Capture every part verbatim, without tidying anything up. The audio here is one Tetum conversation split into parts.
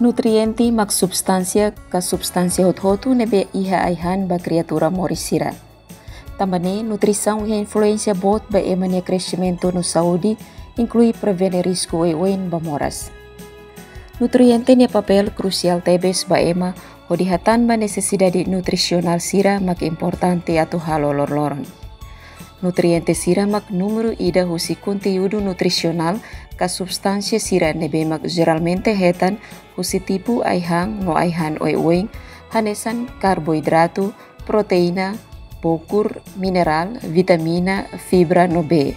Nutriente mak substánsia ka substánsia hotu-hotu ne'ebé iha ai-han ba kriatura moris sira. Tanba ne'e, nutrisaun iha influénsia boot ba ema nia kresimentu no saúde, inklui prevene risku oioin ba moras. Nutriente nia papél krusiál tebes ba ema, hodi hatán ba nesesidade nutrisionál sira mak importante atu halo loroloron. Nutriente sira mak númeru ida husi konteúdu nutrisionál ka substánsia sira ne'ebé mak jeralmente hetan husi tipu ai-han no ai-han oioin, hanesan karboidratu, proteína, bokur, minerál, vitamina, fibra no bee.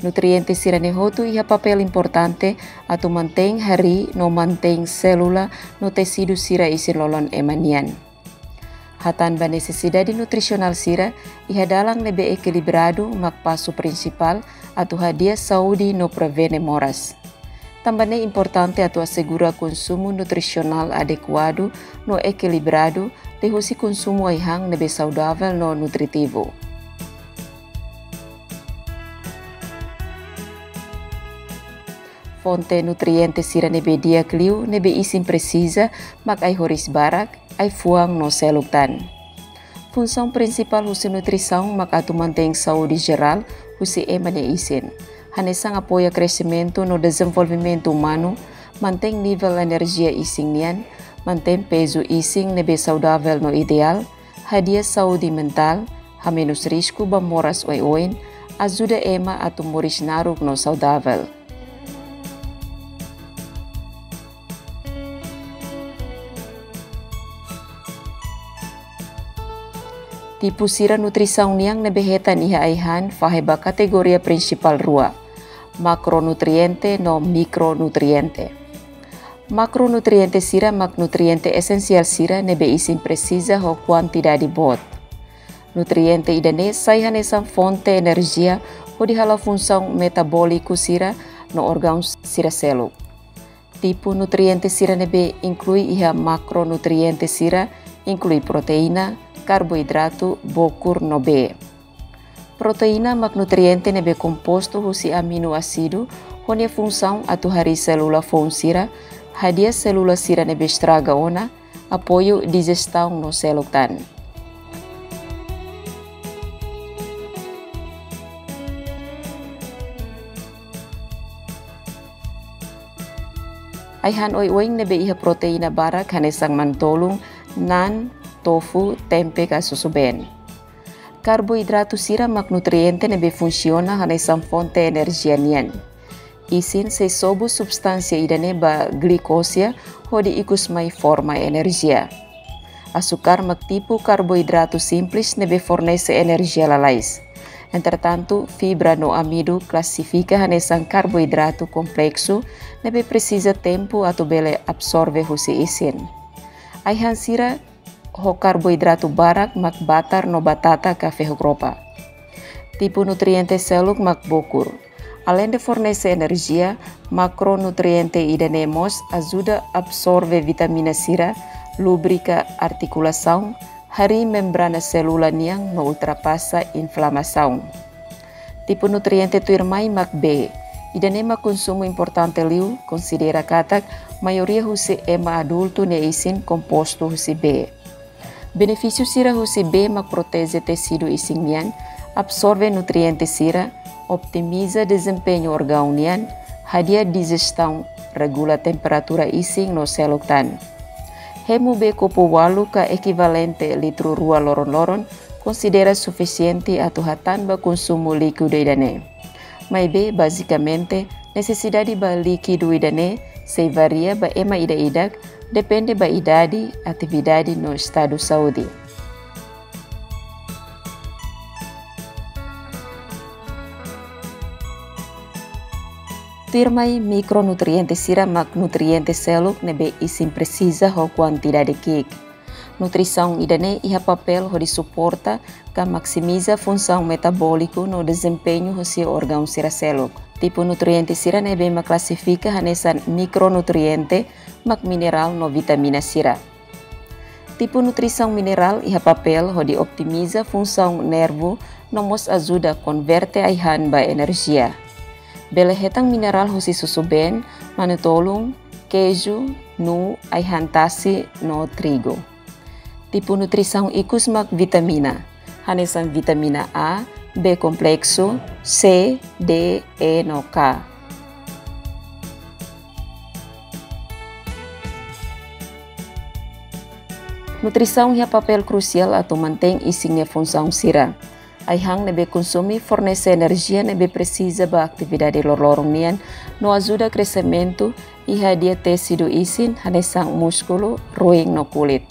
Nutriente sira-ne'e hotu iha papél importante atu mantein harii no mantein sélula no tesidu sira isin-lolon ema nian. Hatán ba nesesidade nutrisionál sira iha dalan ne'ebé ekilibradu mak pasu prinsipál atu hadi'a saúde no prevene moras. Tanba ne'e importante atu asegura konsumu nutrisionál adekuadu no ekilibradu, liuhusi konsumu ai-han ne'ebé saudavel no nutritivu. Fonte nutriente sira ne'ebé di'ak liu ne'ebé isin presiza mak ai-horis barak, ai-fuan no seluk tan. Funsaun prinsipál husi nutrisaun mak atu mantein saúde jerál husi ema nia isin. Hanesan apoia kresimentu no dezenvolvimentu umanu, mantein nivel enerjia isin nian, mantein pezu isin ne'ebé saudavel no ideál, hadi'a saúde mentál, hamenus risku ba moras oioin, ajuda ema atu moris naruk no saudavel. Tipu sira nutrisaun nian ne'ebé hetan iha ai-han fahe ba kategoria prinsipál rua, makronutriente no mikronutriente. Makronutriente sira mak nutriente esensiál sira ne'ebé isin presiza ho kuantidade boot. Nutriente ida-ne'e sai hanesan fonte enerjia hodi hala'o funsaun metabóliku sira no órgaun sira seluk. Tipu nutriente sira ne'ebé inklui iha makronutriente sira inklui proteína, karboidratu, bokur no bee. Proteína mak nutriente ne'ebé kompostu husi aminoásidu, ho nia funsaun atu harii sélula foun sira, hadi'a sélula sira ne'ebé estraga ona, apoiu dijestaun no seluk tan. Ai-han oioin ne'ebé iha proteína barak hanesan manu-tolun, naan, tofu, tempe ka susubeen. Karboidratu sira mak nutriente ne'ebé funsiona hanesan fonte enerjia nian. Isin sei sobu substánsia ida-ne'e ba glikósia hodi ikus mai forma enerjia. Asukár mak tipu karboidratu simples ne'ebé fornese enerjia lalais. Entretantu, fibra no amidu klasifika hanesan karboidratu kompleksu ne'ebé presiza tempu atu bele absorve husi isin. Ai-han sira ho karboidratu barak mak batar no batata ka fehu-kropa. Tipu nutriente seluk mak bokur. Aleinde fornese enerjia, makronutriente ida-ne'e mós ajuda absorve vitamina sira, lubrika artikulasaun, harii membrana sélula nian no ultrapasa inflamasaun. Tipu nutriente tuirmai mak bee. Ida-ne'e mak konsumu importante liu, konsidera katak maioria husi ema adultu nia isin kompostu husi bee. Benefísiu sira husi bee mak proteje tesidu isin nian, absorve nutriente sira, otimiza dezempeñu órgaun nian, hadi'a dijestaun, regula temperatura isin no seluk tan. Hemu bee kopu ualu ka ekivalente litru rua loron-loron, konsidera sufisiente atu hatán ba konsumu líkidu ida-ne'e. Maibé, bazikamente, nesesidade ba líkidu ida-ne'e sei varia ba ema ida-idak, depende ba idade, atividade no estadu saúde. Tuirmai, mikronutriente sira mak nutriente seluk ne'ebé isin presiza ho kuantidade ki'ik. Nutrisaun ida-ne'e iha papél hodi suporta ka maksimiza funsaun metabóliku no dezempeñu husi órgaun sira seluk. Tipu nutriente sira ne'ebé mak klasifika hanesan mikronutriente mak minerál no vitamina sira. Tipu nutrisaun minerál iha papél hodi otimiza funsaun nervu no mós ajuda konverte ai-han ba enerjia. Bele hetan minerál husi susubeen, manu-tolun, keiju, nuu, ai-han tasi no trigu. Tipu nutrisaun ikus mak vitamina, hanesan vitamina A, B kompleksu, C, D, E no K. Nutrisaun iha papél krusiál atu mantein isin nia funsaun sira. Ai-han ne'ebé konsume fornese enerjia ne'ebé presiza ba atividade loroloron nian no ajuda kreximentu i hadi'a tesidu isin hanesan múskulu, ruin no kulit.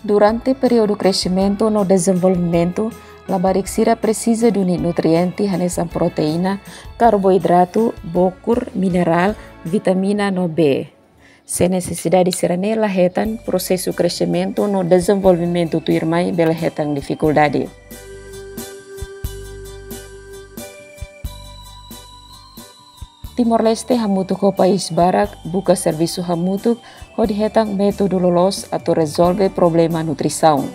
Durante períodu kreximentu no dezenvolvimentu, labarik sira presiza duni nutriente hanesan proteína, karboidratu, bokur, minerál, vitamina no B. Se nesesidade sira-ne'e la hetan, prosesu kreximentu no dezenvolvimentu tuirmai bele hetan difikuldade. Timor-Leste hamutuk ho país barak buka servisu hamutuk hodi hetan métodu loloos atu rezolve problema nutrisaun.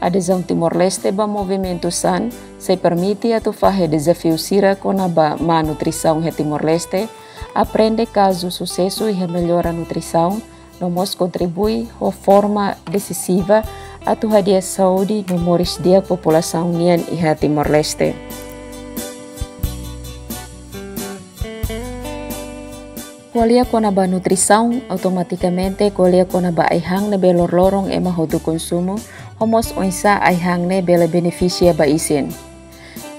Adezaun Timor-Leste ba movimentu SAN sei permite atu fahe dezafiu sira kona-ba má nutrisaun iha Timor-Leste, aprende kazu susesu iha mellora nutrisaun, no mós kontribui ho forma desiziva atu hadi'a saúde no moris di'ak populasaun nian iha Timor-Leste. Ko'alia kona-ba nutrisaun, automatikamente ko'alia kona-ba ai-han ne'ebé loroloron ema hotu konsumu, no mós oinsá ai-han ne'e bele benefisia ba isin.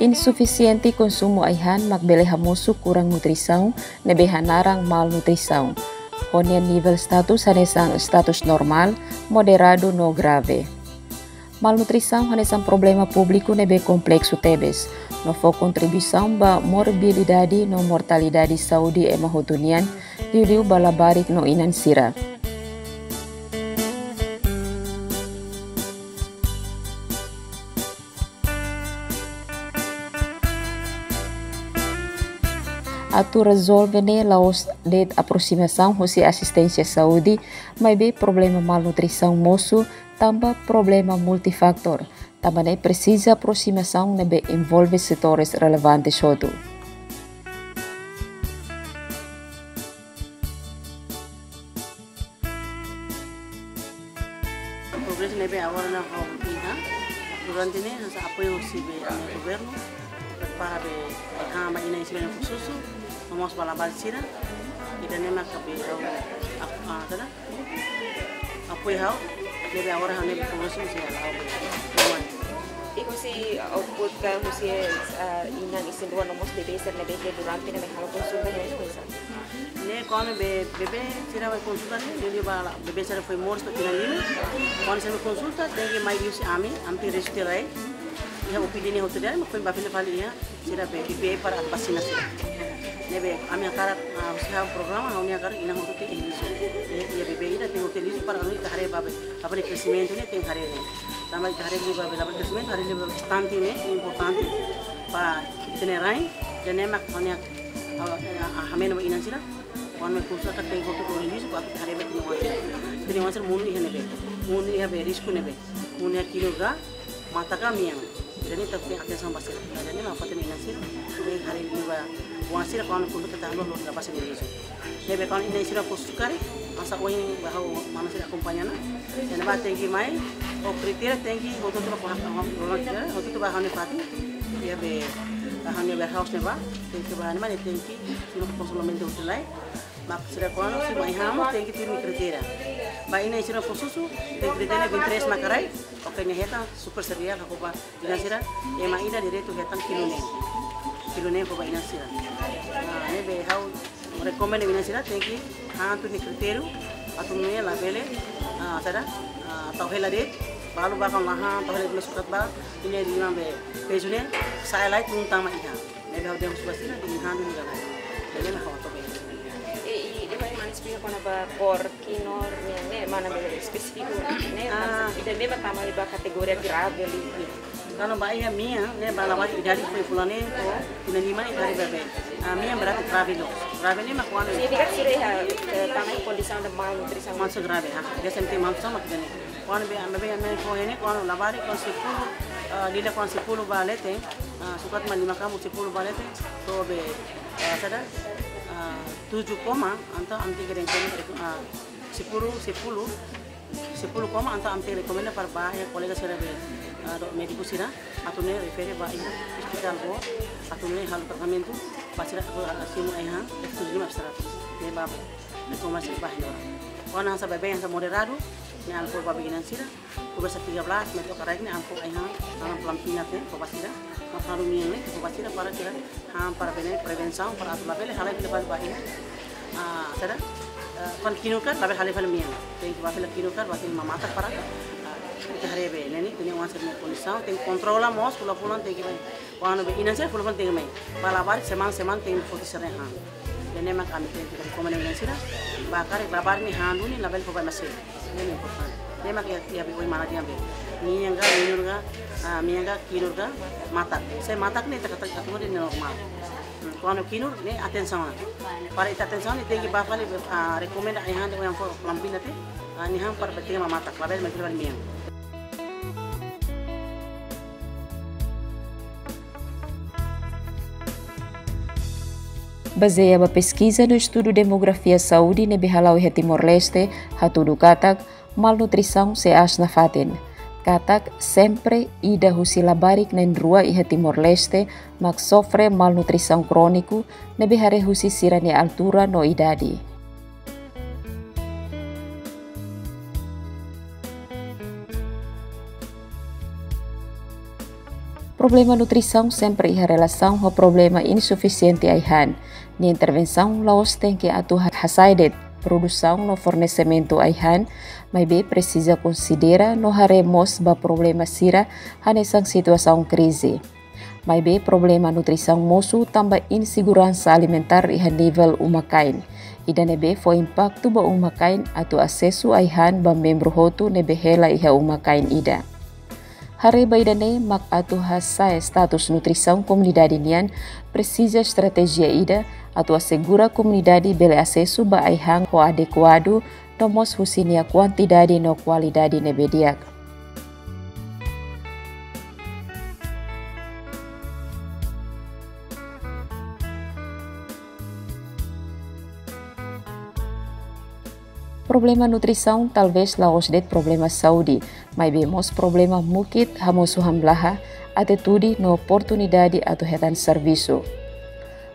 Insufisiente konsumu ai-han mak bele hamosu kurang nutrisaun ne'ebé hanaran malnutrisaun, ho nia nivel status hanesan status normál, moderadu no grave. Malnutrisaun hanesan problema públiku ne'ebé kompleksu tebes, no fó kontribuisaun ba morbilidade no mortalidade saúde ema hotu nian, liuliu ba labarik no inan sira. Atu rezolve ne'e la'ós de'it aprosimasaun husi asisténsia saúde, maibé problema malnutrisaun mosu tanba problema multifatór, tanba ne'e presiza aprosimasaun ne'ebé envolve setores relevantes hotu. Progresu ne'ebé agora ha'u iha, durante ne'e hanesan apoiu husi be ami governu, para be, ah, ba inan sira-nia khusus, no mós ba labarik sira, ida-ne'e mak be ha'u, ah, ah, tada, apoiu ha'u, ne'ebé agora ha'u ne'e progresu husi ha'u be, no mós. I husi output ka husi, ah, inan isin-rua no mós bebé sira ne'ebé ke durante ne'e halo konsulta ne'e, oinsá? Ne'e kuandu be, bebé sira mai konsulta ne'e, ne'e ba la, bebé sira foin moris to'o tinan lima. Kuandu sira mai konsulta, tenke mai liuhusi ami, ami tenke rejista lai. Iha O P D ne'e hotu de'it, mak foin ba fila fali iha, sira be, B P A para vasina sira. Ne'ebé, ami hakarak, ah, husi ha'u programa, ha'u-nia hakarak, inan hotu tenke iha lisu. Iha, iha bebé ida tenke hotu lisu para anu ita haree ba be, ba be kreximentu ne'e tenke haree ne'e. Tanba ita haree liu ba be, ba be kreximentu, haree liu ba be stunting ne'e, importante. Ba, ita-nia rain, ida-ne'e mak, ha'u-nia ah, ah, ah, hameno ba inan sira, kuandu mai konsulta tenke hotu lisu, ba ita haree ba inan sira. Inan sira monu iha ne'ebé, monu iha be risku ne'ebé, monu iha kinu ka, mata ka mean. Ida-ne'e ita tenke atensaun ba sira. Ida-ne'e mak fó hatene inan sira, tenke haree liu ba, oan sira kuandu konsulta ita halo lori la basa ne'e lisu. Ne'ebé kuandu inan sira khusus karik, hanesan ohin ba ha'u mana sira akompaña ona. Ne'ebá tenke mai, ho kritéria tenke, hotu-hotu ba ha'u-nia fatin. Iha be, ha'u-nia warehouse ne'ebá, tenke ba, ne'ebá ne'e tenke, sira konsulmente hotu lai. Mak sira kuandu sei mai ha'u tenke tuir kritéria. Ba inan sira khusus, tenke kritéria vinte e três mak karik, oke, nia hetan super cereal, ha'u ba inan sira, ema ida direitu hetan kilu neen. Kilu neen ha'u ba inan sira. Ah, ne'ebé ha'u rekomenda inan sira tenke han tuir nia kritéria, atu nune'e labele, ah, tada, ah, tau hela de'it, balu ba kan la han, tau hela de'it sukat ba, inan nia liman be, pezu ne'e, sa'e lai tun tama iha. Ne'ebé ha'u dehan husi ba sira, dehan han duni ka lae. Ne'e mak ha'u atu be. I, i, i mai mana esplika kona-ba kór kinur ne'e, ne'e mana be espesífiku ne'e, ah, maksud ida-ne'e mak tama iha kategoria grave liu. Kuandu ba iha mean, ne'e ba labarik idade foin fulan neen to'o tinan lima ne'e idade bebé. Ah, mean berarti grave loos. Grave ne'e mak kuandu. Signifika sira iha, eh, tama iha kondisaun de malnutrisaun. Malnutrisaun grave, ha. Dia senti malnutrisaun mak ida-ne'e. Kuandu be, ami be, ami fó hatene, kuandu labarik, kuandu sepuluh, eh, lila kuandu sepuluh ba leten, eh, sukat mak lima kampu sepuluh ba leten, to'o be, eh, tada, eh, Tujuh koma, entaun ami tenke rekomenda, ah, sepuluh, sepuluh, sepuluh koma, entaun ami tenke rekomenda para ba iha kolega sira be, ah, do médiku sira, atu nune'e refere ba iha ospitál boot, atu nune'e halo tratamentu, ba sira, ah, simu ai-han, F tujuh lima F seratus. Ne'e ba, ne'e koma sira ba iha. Kuandu hanesan baibain, hanesan moderadu, ne'e ami fó ba inan sira, kubersar tiga belas metro karek ne'e ami fó ai-han, ami fó Plumpy'Nut ne'e, fó ba sira, mak halo mean ne'e, fó ba sira para sira han para bele prevensaun, para atu labele halai fila fali ba iha. Ah, saida? Eh, kuandu kinur kaer, labele halai fali mean. Tenke ba fila kinur kaer, ba tenke mamatak para, ah, ita haree be, ne'e ne'e, tenke oan sira-nia kondisaun, tenke kontrola mós, fulan-fulan tenke mai. Kuandu be inan sira fulan-fulan tenke mai. Ba labarik semana-semana tenke foti sira-nia han. Ne'e mak ami tenke rekomenda inan sira, ba karik labarik ne'e han duni, labele fó ba ema seluk. Ne'e importante. Ne'e mak iha, iha be oin mana di'ak be. Mean ka, kinur ka, ah, mean ka, kinur ka, matak. Se matak ne'e taka taka atu de normal. Hmm, kuandu kinur ne'e atensaun. Para ita atensaun ne'e tenke ba fali, ah, rekomenda ai-han de'it, oan fó Plumpy'Nut ne'e, ah, nia han para bele mamatak, labele mai fila fali mean. Bazeia ba peskiza no estudu demografia saúde ne'ebé hala'o iha Timor-Leste, hatudu katak malnutrisaun sei aas nafatin. Katak sempre ida husi labarik na'in-rua iha Timor-Leste mak sofre malnutrisaun króniku ne'ebé haree husi sira-nia altura no idade. Problema nutrisaun sempre iha relasaun ho problema insufisiente ai-han. Nia intervensaun la'ós tenke atu ha-, hasai de'it produsaun no fornesimentu ai-han, maibé presiza konsidera no haree mós ba problema sira hanesan situasaun krize. Maibé problema nutrisaun mosu tanba inseguransa alimentár iha nivel uma-kain. Ida ne'ebé fó impaktu ba uma-kain atu asesu ai-han ba membru hotu ne'ebé hela iha uma-kain ida. Haree ba ida-ne'e mak atu hasa'e status nutrisaun komunidade nian presiza estratéjia ida atu asegura komunidade bele asesu ba ai-han ho adekuadu, no mós husi nia kuantidade no kualidade ne'ebé di'ak. Problema nutrisaun talvés la'ós de'it problema saúde, maibé mós problema mukit hamosu hamlaha, atitude no oportunidade atu hetan servisu.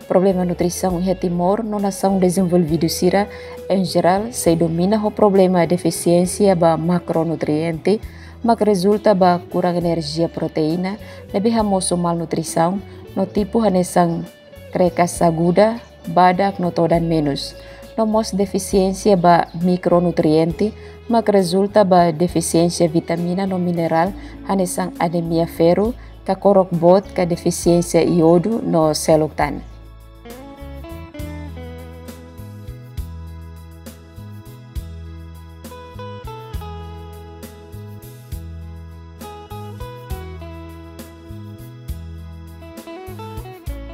Problema nutrisaun iha Timor no nasaun dezenvolvidu sira, en jerál, sei domina ho problema defisiénsia ba makronutriente, mak rezulta ba kurang enerjia proteína, ne'ebé hamosu malnutrisaun, no tipu hanesan krekas aguda, badak no todan menus. No mós defisiénsia ba mikronutriente, mak rezulta ba defisiénsia vitamina no minerál, hanesan anemia ferru, kakorok boot ka defisiénsia iodu no seluk tan.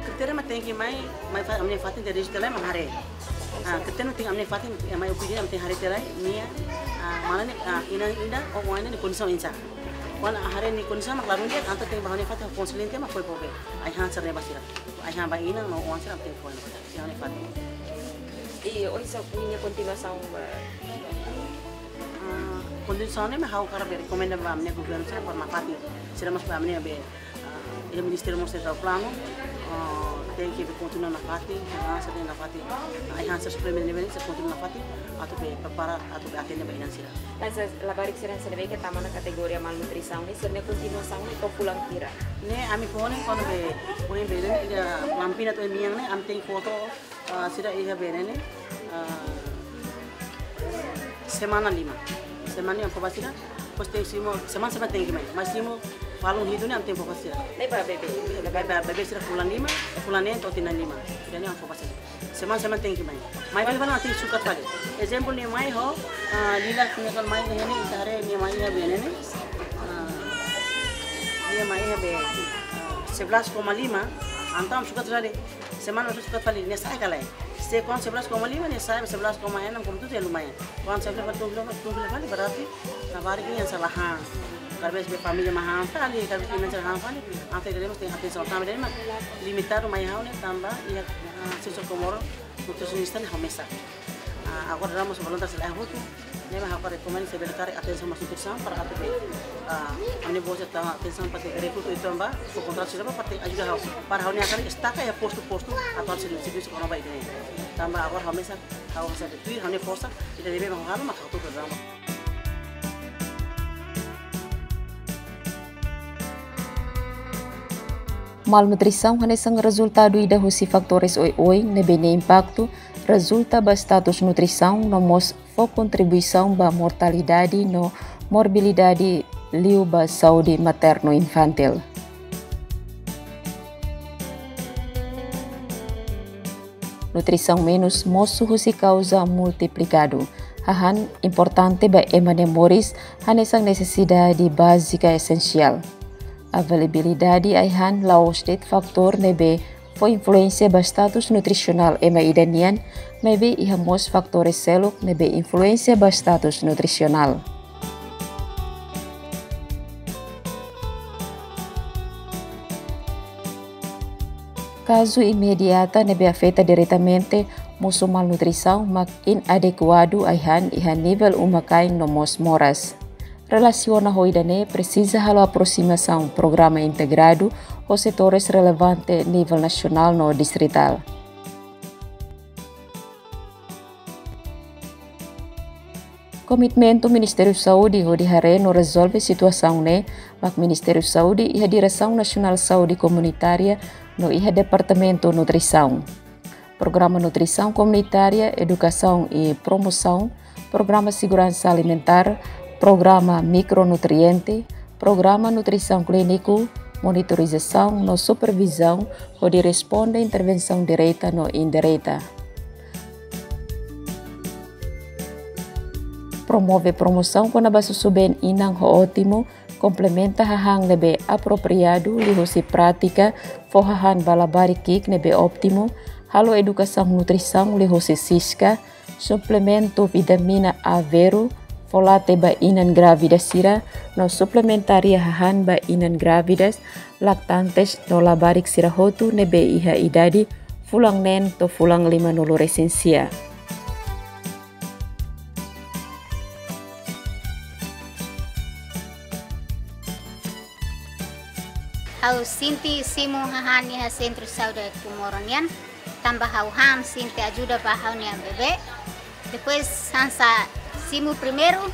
Kritéria mak tenke mai, mai fa-, ami-nia fatin de rejistalan mak haree. Ah, kritéria mak tenke ami-nia fatin, eh, mai opinion ami tenke haree tiha lai, nia, ah, mana ne'e, ah, inan ida, oan ida nia kondisaun oinsá. Kuandu haree nia kondisaun mak ladún di'ak, entaun tenke ba ami-nia fatin konselin tiha mak fó ba be. Ai-han sira-ne'e ba sira. Ai-han ba inan no oan sira tenke fó ba sira. Ami-nia fatin. I oinsá ninia kontinuasaun ba? Ah, kondisaun ne'e mak ha'u hakarak be rekomenda ba ami-nia governu sira para nafatin. Sira mós ba ami-nia be, ah, iha ministériu mós sei tau planu, ah, tenke be kontinua nafatin, ah, sira nafatin. Ai-han sira suplementu ne'ebé sei kontinua nafatin, atu be prepara, atu be atende ba inan sira. Mas labarik sira hanesan ne'ebé ke tama ona kategoria malnutrisaun ne'e, sira-nia kontinuasaun ne'e to'o fulan hira? Ne'e ami fó ne'e kuandu be, kuandu be ne'e, ida Plumpy'Nut atu mean ne'e, ami tenke fó to'o, ah, sira iha be ne'e, ah, semana lima. Semana lima fó ba sira, depois tenke simu, semana, semana tenke mai. Mas simu falun hitu ne'e ami tenke fó ba sira. Ne'e ba bebé? Ba, ba, bebé sira fulan lima, fulan neen to'o tinan lima. Ida-ne'e ami fó ba sira. Semana, semana tenke mai. Mai fali fali nia tenke sukat fali. Ezemplu nia mai ho, ah, lilak nia kan mai iha ne'e, ita haree nia mai iha be ne'e ne'e. Ah, nia mai iha be, ah, sebelas koma lima, entaun sukat fali. Semana sukat fali, nia sa'e ka lae. Se kuandu sebelas koma lima, nia sa'e sebelas koma enam, koma tujuh ya lumayan. Kuandu sebelas koma tujuh, tujuh fali berarti labarik ne'e hanesan la han. Karik be família mak han fali, karik be inan sira han fali, entaun ida-ne'e mós tenke atensaun tanba ida-ne'e mak limitadu mai ha'u ne'e tanba iha, ah, sensor Comoro Nutrisionista ne'e ha'u mesak. Ah, agora damos voluntáriu sira hotu. Ne'e mak ha'u rekomenda se bele karik atensaun ba nutrisaun para atu be, ah, ami-nia bolsa tau atensaun para te rekruta ituan ba, fó kontratu sira ba para te ajuda ha'u. Para ha'u-nia karik estaka iha postu-postu atu halo servisu kona-ba ida-ne'e. Tanba agora ha'u mesak, ha'u hasai tuir ha'u-nia forsa, ida-ne'ebé mak ha'u halo mak ha'u tuur dama. Malnutrisaun hanesan rezultadu ida husi fatores oioin ne'ebé nia impaktu rezulta ba status nutrisaun no mós fó kontribuisaun ba mortalidade no morbilidade liu ba saúde maternu-infantil. Nutrisaun menus mosu husi kauza multiplikadu. Hahán importante ba ema nia moris hanesan nesesidade bázika esensiál. Availabilidade ai-han la'ós de'it fatór ne'ebé fó influénsia ba status nutrisionál ema ida nian, maibé iha mós fatór seluk ne'ebé influénsia ba status nutrisionál. Kazu imediata ne'ebé afeta diretamente mosu malnutrisaun mak inadekuadu ai-han iha nivel uma-kain no mós moras. Relasiona ho ida-ne'e presiza halo aprosimasaun programa integradu ho setores relevante nivel nasionál no distritál. Komitmentu Ministériu Saúde hodi haree no rezolve situasaun ne'e mak Ministériu Saúde iha Diresaun Nasionál Saúde Komunitária no iha Departamentu Nutrisaun. Programa Nutrisaun Komunitária, Edukasaun i Promosaun, Programa Seguransa Alimentár, Programa Mikronutriente, Programa Nutrisaun Klíniku, Monitorizasaun no Supervizaun hodi responde intervensaun direta no indireta. Promove promosaun kona-ba susubeen inan ho ótimu, komplementa hahán ne'ebé apropriadu liuhusi prátika fó hahán ba labarik ki'ik ne'ebé ótimu, halo edukasaun nutrisaun liuhusi SISCA, suplementu vitamina A veru, folate ba inan grávida sira, no suplementaria hahán ba inan grávidas, laktantes no labarik sira hotu ne'ebé iha idade fulan neen to'o fulan limanulu resin-sia. Ha'u sente simu hahán iha Sentru Saúde Comoro nian, tanba ha'u han sente ajuda ba ha'u-nia bebé. Depois hanesan simu primeiru,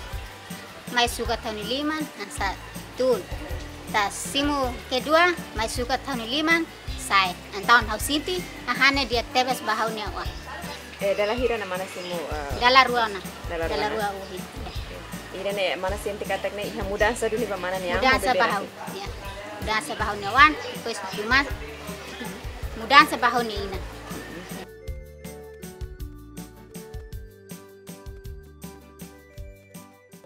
mai sukat ha'u-nia liman, hanesan tun. Entaun simu kedua, mai sukat ha'u-nia liman, sa'e. Entaun ha'u sente hahán ne'e di'ak tebes ba ha'u-nia oan. Eh, dala hira ona mana simu, eh, dala rua ona. Dala rua ona? Dala rua ohin. Ida-ne'e mana sente katak ne'e iha mudansa duni ba mana nia oan? Mudansa ba ha'u, ya. Mudansa ba ha'u-nia oan, depois tuma mudansa ba ha'u-nia inan.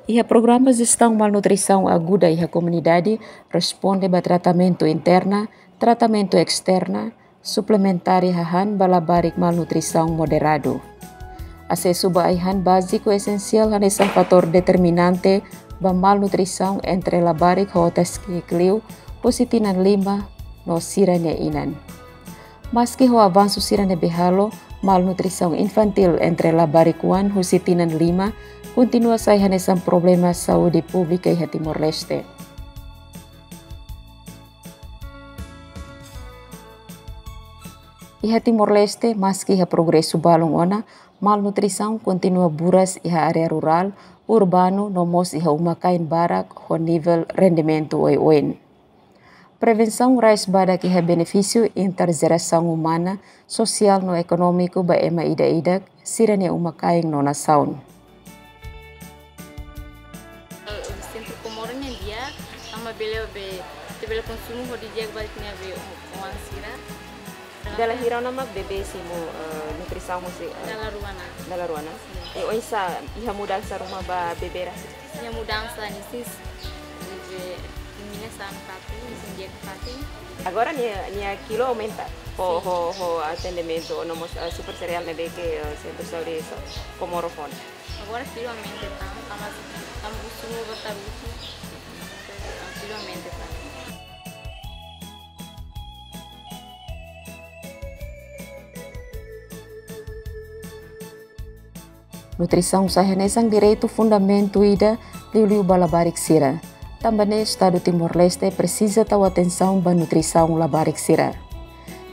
Iha programa jestaun malnutrisaun aguda iha komunidade, responde ba tratamentu interna, tratamentu esterna, suplementária hahán ba labarik malnutrisaun moderadu. Asesu ba ai-han báziku esensiál hanesan fatór determinante ba malnutrisaun entre labarik ho otas ki'ik liu, husi tinan lima no sira-nia inan. Maski ho avansu sira ne'ebé halo, malnutrisaun infantíl entre labarik-oan husi tinan lima kontinua sai hanesan problema saúde públika iha Timor-Leste. Iha Timor-Leste, maski iha progresu balun ona, malnutrisaun kontinua buras iha área rurál, urbanu, no mós iha uma-kain barak ho nivel rendimentu oioin. Prevensaun rais badak iha benefísiu interjerasaun umana, sosiál no ekonómiku ba ema ida-idak, sira-nia uma-kain no nasaun. Sentru Comoro nian di'ak, tanba bele be, ita bele konsumu hodi di'ak ba ita-nia be oan sira. Dala hira ona mak bebé simu, eh, nutrisaun husi, eh, dala rua ona. Dala rua ona? Iya. I oinsá iha mudansa ruma ba bebé rasik? Iha mudansa nisis, bebé nia sa'e fatin, nisin di'ak fatin. Agora nia, nia kilu aumenta ho, sin, ho, ho atendimentu no mós, eh, super seriál ne'ebé ke, eh, Sentru Saúde Comoro fó ona. Agora kilu aumenta tan, tanba, tanba konsumu ba taruku, kilu aumenta tan. Nutrisaun sai hanesan direitu fundamentu ida liuliu ba labarik sira. Tanba ne'e Estadu Timor-Leste presiza tau atensaun ba nutrisaun labarik sira.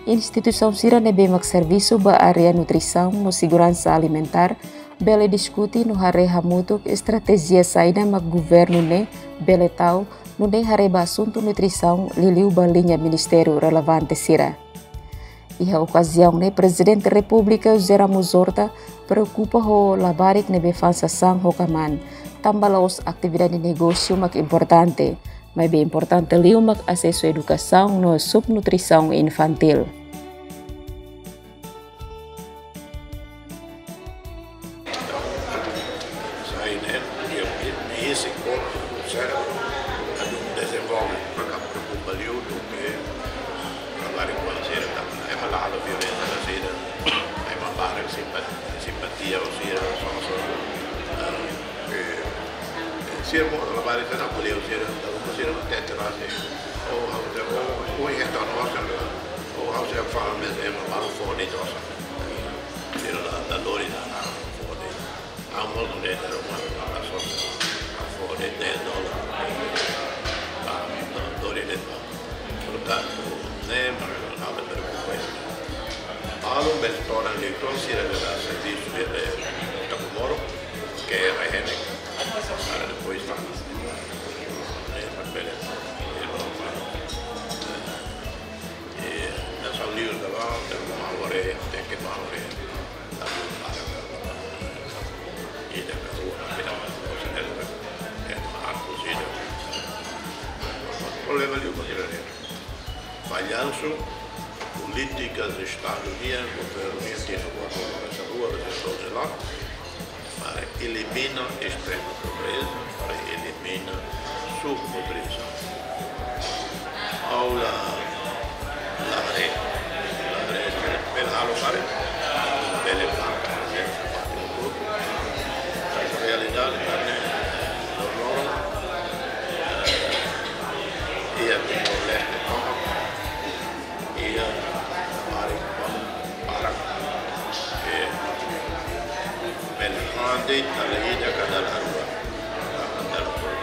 Instituisaun sira ne'ebé mak servisu ba área nutrisaun no seguransa alimentár bele diskute no haree hamutuk estratéjia saida mak governu ne'e bele tau, nune'e haree ba asuntu nutrisaun liuliu ba liña ministériu relevante sira. Iha okaziaun ne'e Prezidente Repúblika José Ramos Horta preokupa ho labarik ne'ebé fa'an sasán ho kamaan, tanba la'ós atividade negósiu mak importante, maibé importante liu mak asesu edukasaun no subnutrisaun infantíl. Sai ne'e, dia, dia, ese corpo, sério, atu dezenvolve, maka preokupa liu duké labarik-oan sira, ema la halo violénsia ba sira, ema barak simpa-, simpatia ba sira, só, só, eh, eh, sira mós labarik sira, ko'alia sira, entaun sira mós tenta rase, ou, ou, ou, ou, ou, sira fala, mas ema balu fó de'it osan. Sira la, la lori la, la fó de'it. Amo no de, de, de, de, de, fó de'it dez dólar. Ah, no, lori de'it ba. Portantu, ne'e mak ami preokupa. Balu bele todan de, entaun sira bele servisu de, de, Takumoro, ke era hene, para depois fala. Ne'e mak bele, eh, nasaun liur ne'ebá, tenke maore, tenke maore. Ida ka rua, ida ka rua, ida ka rua. Problema liu ba sira ne'e. Fallansu polítikas Estadu nian, governu nian, tinan rua, rua, rua, rua, rua, para elimina estrema pobreza, para elimina subnutrisaun. Aula, la haree, la haree, bele halo para, bele marka, bele marka. Realidade, karne, loroloron, eh, iha Timor-Leste, iha labarik barak, eh, bele han de'it dala ida ka dala rua. Dala ida, dala rua.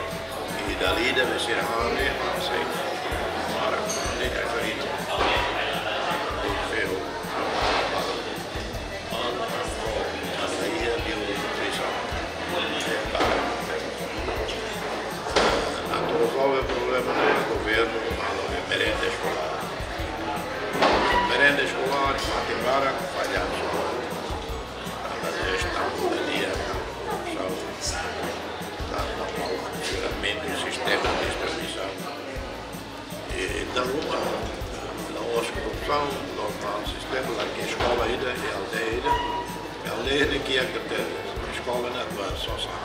I dala ida, bele sira han de'it, han sai. Barak han de'it, referidu. Ferro. Atu rezolve problema ne'e, governu halo merenda eskolár. Merenda eskolár, fatin barak, fallansu. Entaun, jestaun di'ak, korrupsaun, tanba mau funsionamentu sistema distribuisaun. I, entaun, la'ós korrupsaun, normál sistema, la ke eskola ida, i aldeia ida, i aldeia ida ke iha kritéria, eskola ne'e atu ba sosa.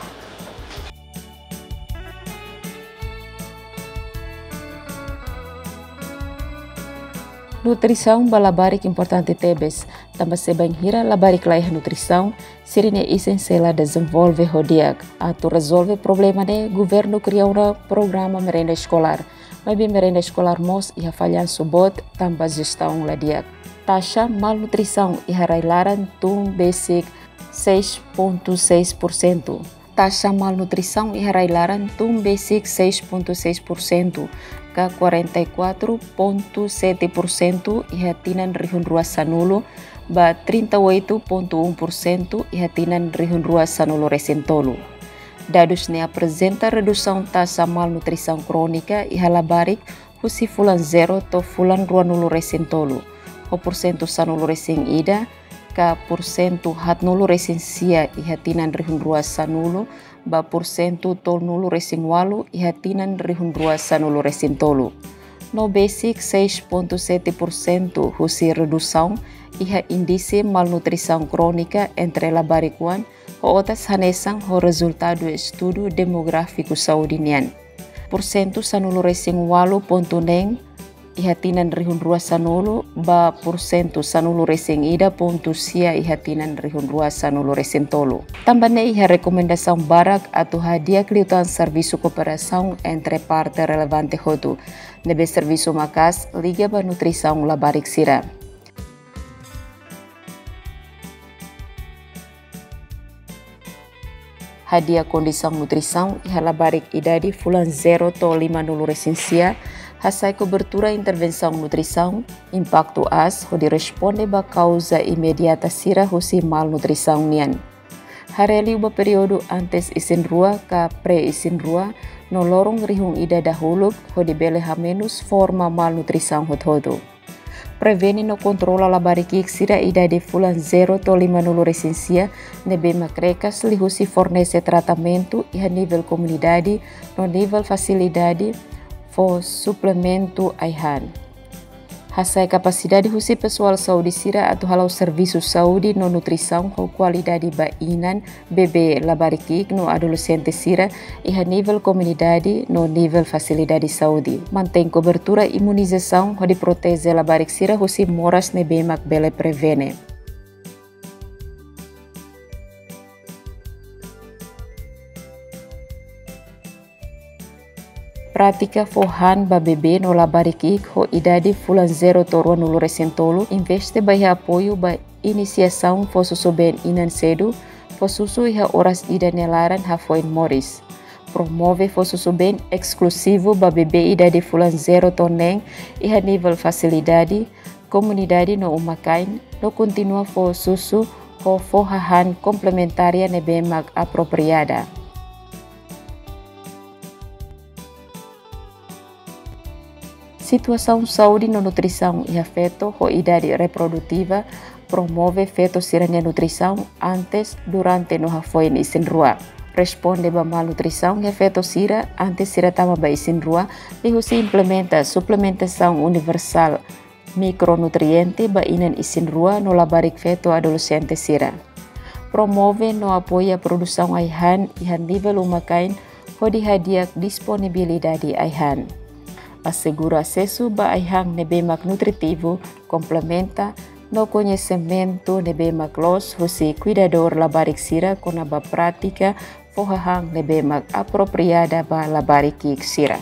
Nutrisaun ba labarik importante tebes, tanba se bainhira labarik la iha nutrisaun, sira-nia isin sei la dezenvolve ho di'ak. Atu rezolve problema ne'e, governu kria ona programa merenda eskolár. Maibé merenda eskolár mós iha fallansu boot tanba jestaun la di'ak. Taxa malnutrisaun iha rai-laran tun besik seis ponto seis por cento. Taxa malnutrisaun iha rai-laran tun besik seis ponto seis por cento, ka quarenta e quatro ponto sete por cento iha tinan rihun rua sanulu, ba trinta e oito ponto um por cento iha tinan rihun rua sanulu resin tolu. Dadus ne'e aprezenta redusaun taxa malnutrisaun krónika iha labarik husi fulan zero to'o fulan ruanulu resin tolu, ho porsentu sanulu resin ida, ka porsentu haatnulu resin sia iha tinan rihun rua sanulu, ba porsentu tolunulu resin ualu iha tinan rihun rua sanulu resin tolu. No besik seis ponto sete por cento husi redusaun iha índise malnutrisaun krónika entre labarik-oan, ho otas hanesan ho rezultadu estudu demográfiku saúde nian. Porsentu sanulu resin ualu pontu neen iha tinan rihun rua sanulu, ba porsentu sanulu resin ida pontu sia iha tinan rihun rua sanulu resin tolu. Tanba ne'e iha rekomendasaun barak atu hadi'a liután servisu kooperasaun entre parte relevante hotu, ne'ebé servisu maka'as liga ba nutrisaun labarik sira. Hadi'a kondisaun nutrisaun iha labarik idade fulan zero to'o lima-nulu resin sia, hasa'e kobertura intervensaun nutrisaun impaktu aas hodi responde ba kauza imediata sira husi malnutrisaun nian. Haree liu ba períodu antes isin-rua ka pré-isin-rua no loron rihun ida dahuluk hodi bele hamenus forma malnutrisaun hotu-hotu. Prevene no kontrola labarik ki'ik sira idade fulan zero to'o lima-nulu resin sia ne'ebé mak rekas liuhusi fornese tratamentu iha nivel komunidade no nivel fasilidade fó suplementu ai-han. Hasa'e kapasidade husi pesoál saúde sira atu hala'o servisu saúde no nutrisaun ho kualidade ba inan, bebé, labarik ki'ik no adolexente sira iha nivel komunidade no nivel fasilidade saúde. Mantein kobertura imunizasaun hodi proteje labarik sira husi moras ne'ebé mak bele prevene. Prátika fó han ba bebé no labarik ki'ik ho idade fulan zero to'o rua-nulu resin tolu investe ba iha apoiu ba inisiasaun fó susu-been inan sedu, fó susu iha oras ida nia laran hafoin moris. Promove fó susu-been eskluzivu ba bebé idade fulan zero to'o neen iha nivel fasilidade, komunidade no uma-kain, no kontinua fó susu ho fó hahán komplementária ne'ebé mak apropriada. Situasaun saúde no nutrisaun iha feto ho idade reprodutiva promove feto sira-nia nutrisaun antes, durante no hafoin isin-rua. Responde ba malnutrisaun iha feto sira antes sira tama ba isin-rua liuhusi implementa suplementasaun universál mikronutriente ba inan isin-rua no labarik feto adolexente sira. Promove no apoia produsaun ai-han iha nivel uma-kain hodi hadi'a disponibilidade ai-han. Asegura asesu ba ai-han ne'ebé mak nutritivu, komplementa no koñesimentu ne'ebé mak loos husi kuidadór labarik sira kona-ba prátika fó hahán ne'ebé mak apropriada ba labarik ki'ik sira.